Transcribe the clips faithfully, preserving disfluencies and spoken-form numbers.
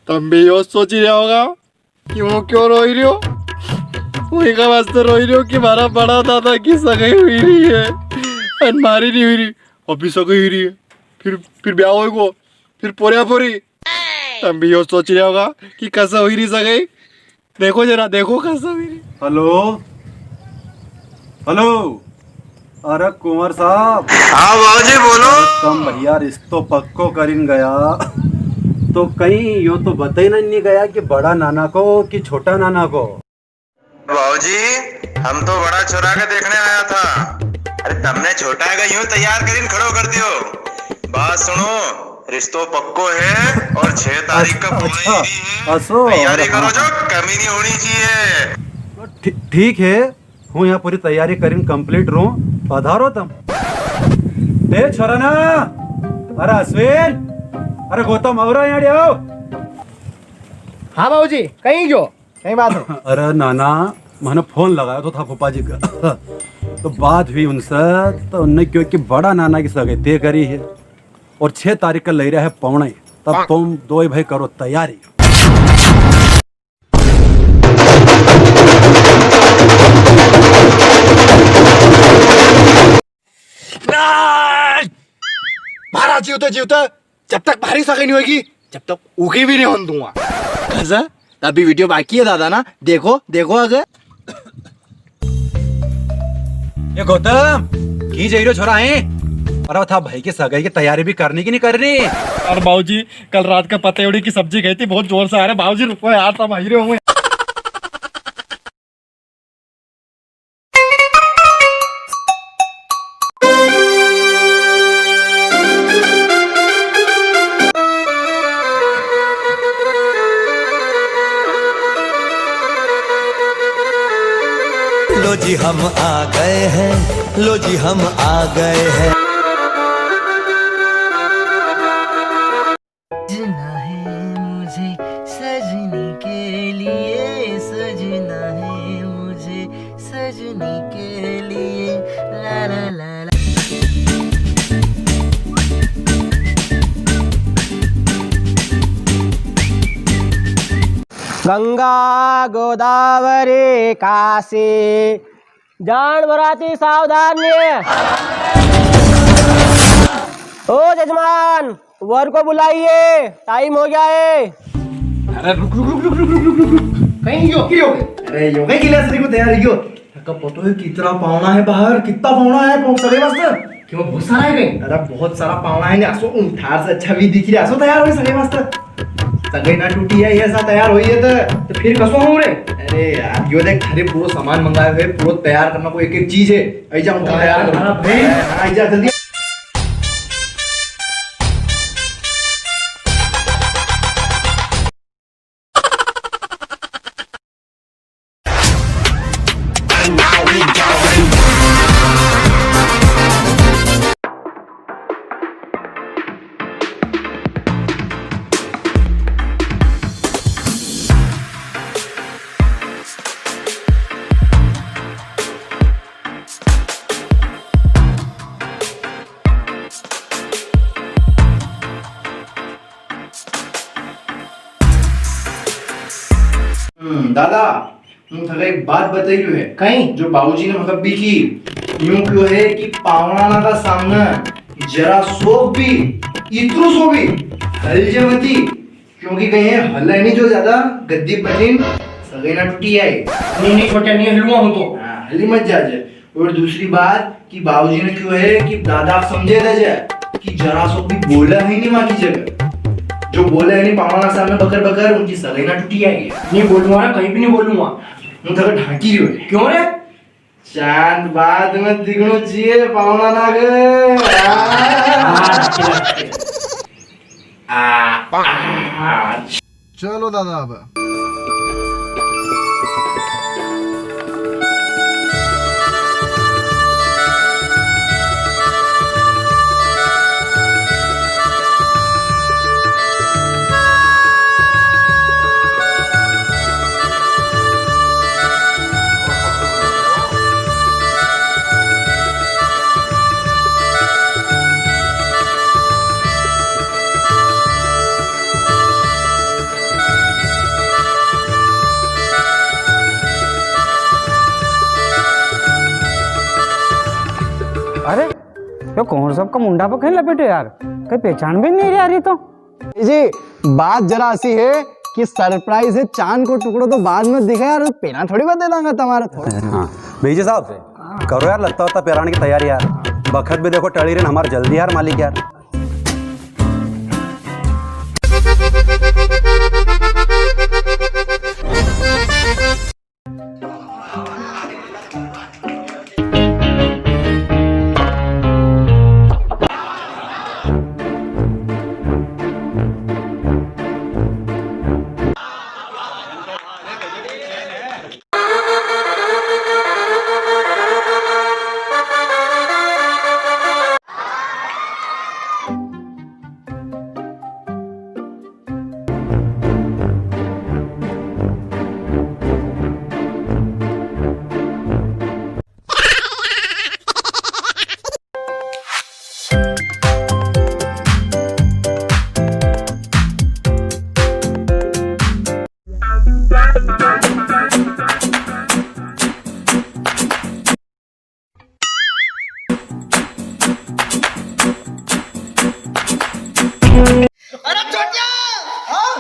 तम भी यो सोची रहा होगा कि हूँ क्यों रोई रियो? हूँ इका वास्ते रोई रियो कि मारा बड़ा दादा की सगाई हुई री है, अन मारी नी हुई री। अभी सगाई हुई री है, फिर, फिर ब्याव होएगो, फिर पोर्या पोरी। तम भी यो सोची रहा होगा कि कसा हुई री सगाई। देखो जरा, देखो कसा हुई री। हेलो, हेलो। अरे कुंवर साहब। हाँ बाबूजी, बोलो। अरे तम भैया रिश्तो पक्को करीन गया, तो कई यो तो बताई ना नी गया कि बड़ा नाना को कि छोटा नाना को? बाबूजी, हम तो बड़ा छोरा के देखने आया था। अरे तमने छोटा का यूं तैयार करीन खड़ो कर दियो। बात सुनो, रिश्तो पक्को है और छह तारीख का अच्छा, बुलाई अच्छा, भी है। असो, तैयारी अरे करो हाँ, जो हाँ। कमी नहीं होनी चाहिए। ठी-, ठीक है, हूँ यहाँ पूरी तैयारी करीन complete रूँ, पधारो तम। ए छोरा ना, अरे अश्विन, अरे गौतम, आवरा यहाँ आओ। हाँ बाबूजी, कई गयो? कई बात हो? अरे नाना, मैंने फोन लगाया तो था फूफा जी का। तो बात हुई उनसे, तो उनने क्यों कि बड़ा नाना की सगाई तय करी है और छह तारीख का ले रहा है पौने, तब तुम दो ही भाई करो तैयारी। नहीं! मारा जीवता जीवता जब तक मारी सगाई नहीं होगी, जब तक उकी भी नहीं होन दूंगा। कसा? अभी video बाकी है दादा ना, देखो, देखो आगे। ए गौतम, की जई रह्यो छोरा है? अरे था भाई की सगाई की तैयारी भी करनी कि नहीं करनी? अरे बाबूजी, कल रात का पतौड़ी की सब्जी खाई थी, बहुत जोर से आ रहा है बाबूजी, रुको यार, तम आई रहे हो। लो जी हम आ गए हैं, लो जी हम आ गए हैं। सजना है मुझे सजनी के लिए, सजना है मुझे सजनी के लिए, ला ला ला ला। गंगा गोदावरी काशी जान बराती सावधान रे। ओ जजमान, वर को बुलाइए, time हो गया है। अरे रुक, रुक, रुक। कई यो, यो। अरे यो कई गिलास री को तैयार हो गयो। का पतो है कितना पावणा है बाहर, कितना पावणा है, पाव-, सगई वास्ते। क्यों, बहुत सारा है कई? अरे बहुत सारा पावणा है ने, असो उठार से अच्छा भी दिख रहा, असो तैयार हो सगई वास्ते। सगई ना टूटी है, ये ऐसा तैयार हुई है तो, तो फिर कसो हूँ रे? अरे यार, यो देख, थारे पूरो सामान मंगायो है, पूरो तैयार करना को एक एक चीज है। आई जा, उठा तैयार कर। हाँ भाई। हाँ, आई जा जल्दी। हम्म, दादा, हूँ थके एक बात बताई रह्यो है। कई? जो बाबूजी ने मखा भी की, यूं क्यो है कि पावणा ना का सामने जरा सो भी, इतरू सो भी, हल जे मती, क्योंकि कई है, हले नी जो ज्यादा गद्दी पटीन सगई ना टूटी आए। नी, नी, छोटे नी हलूंगा हूँ तो। हाँ, हली मत जाजे। और दूसरी बात कि बाबूजी ने क्यो है कि दादा आप समझे था जे कि जरा सो भी बोला है नी माँ की जगह। जो बोले है नी पावणा सामने बकर बकर, उनकी सगई ना टूटी आएगी। नी बोलूंगा ना, कई भी नी बोलूंगा। हूँ थके ढांकी रह्यो है। क्यों रे? चांद बाद में दिखणो चाहिए पावणा ना के। हाँ, ढांकी रह्यो है। आ, आ, आ। चलो दादा, अब। तो कौन सबका मुंडा पर कहीं लपेटे यार, कहीं पहचान भी नहीं रही यार ये तो। जी, बात जरा ऐसी है कि सरप्राइज है, चांद को टुकड़ो तो बाद में दिखा यार, पेला थोड़ी बदल दांगा तुम्हारा थोड़ा। हाँ, भेजे साहब से करो यार, लत्ता वत्ता पेराने की तैयारी यार, बखत भी देखो टली रहे हमारे, जल्दी यार मालिक यार। अरे छोटिया! हाँ?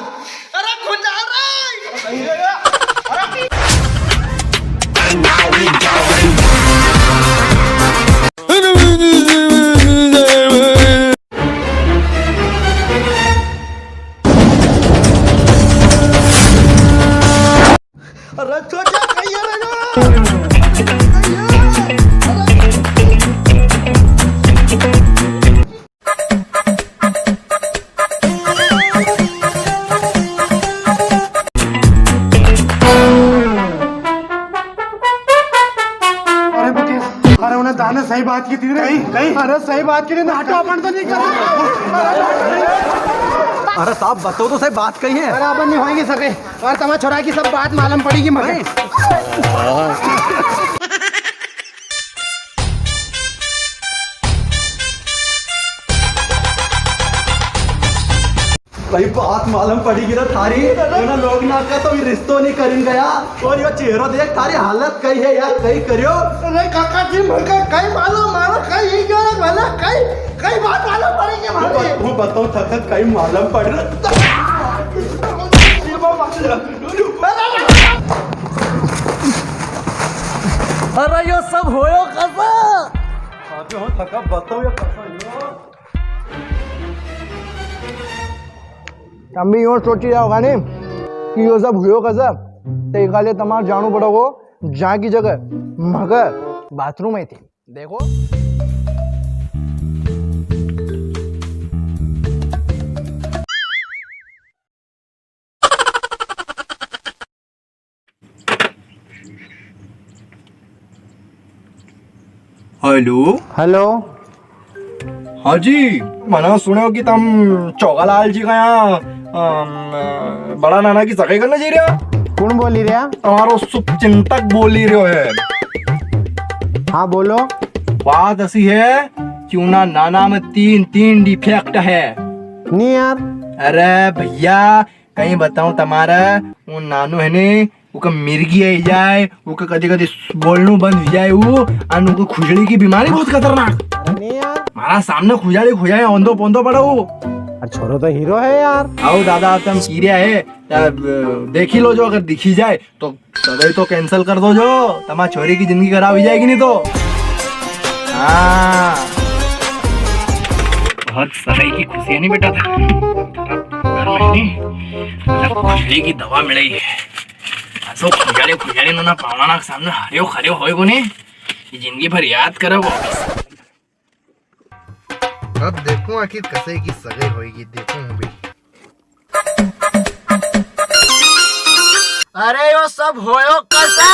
अरे खुंजा रे! अरे छोटा कहिए रे ना। अरे मुकेश, अरे उन्हें दाने सही बात की थी रे। कहीं, कहीं? अरे सही बात की थी, नाटो अपन तो नहीं कर। अरे साहब बताओ तो सही बात कही है। अरे अपन नहीं होएंगे सके। और तमा छोरा की सब बात मालूम पड़ेगी मगर। भाई बात मालूम पड़ेगी ना थारी, उन्हें लोग ना का तो ये रिश्तो नहीं करें गया। और यो चेहरो देख, थारी हालत कई है यार, कई करियो। अरे काका जी, मगर कई मालूम, मारो कई ही क्यों रे भला, कई, कई बात मालूम पड़ेगी वो मारे। बत-, वो बताओ थकत कई मालूम पड़ रहा। अरे यो सब होयो कसा? अबे हो थका बताओ यो कसा यो। तम भी यो सोची रहा होगा नी कि यो सब हुयो कसा, तो इकाले तमार जाणू पड़ोगो जा की जगह, मगर बाथरूम में थी। देखो। हेलो। हेलो। हाँ जी, मना सुनो कि तम चोगालाल जी का यहाँ, अम, बड़ा नाना की सगाई करने जी रहा। कौन बोली रहा? तुम्हारो शुभ चिंतक बोली रहो है। हाँ, बोलो। बात ऐसी है कि उना नाना में तीन, तीन डिफेक्ट है। नहीं यार। अरे भैया, कई बताऊं तमारा, वो नानू है ने, उका मिर्गी आई जाए, उका कदी कदी बोलनू बंद हुई जाए, वो, अन उका खुजली की बीमारी बहुत खतरनाक। अरे नहीं यार। मारा सामने खुजाली खुजाए, औंधो पौंधो पड़ा वो। अरे छोरो तो हीरो है यार। आओ दादा, तम सीरिया है, तब देखी लो जो अगर दिखी जाए, तो सगाई तो cancel कर दो जो, तमारी छोरी की जिंदगी खराब हो जाएगी नहीं तो। हाँ। बहुत सगाई की खुशी है नहीं बेटा, घर में नहीं, खुजली की दवा मिलाई है। असो खुजाले खुजाले ना पावना ना सामने हरियो खरियो होए को नहीं, ये जिंदगी भर याद करे वो। अब देखूं आखिर कसे की सगाई होएगी, देखूं हूं भी। अरे यो सब होयो कसा?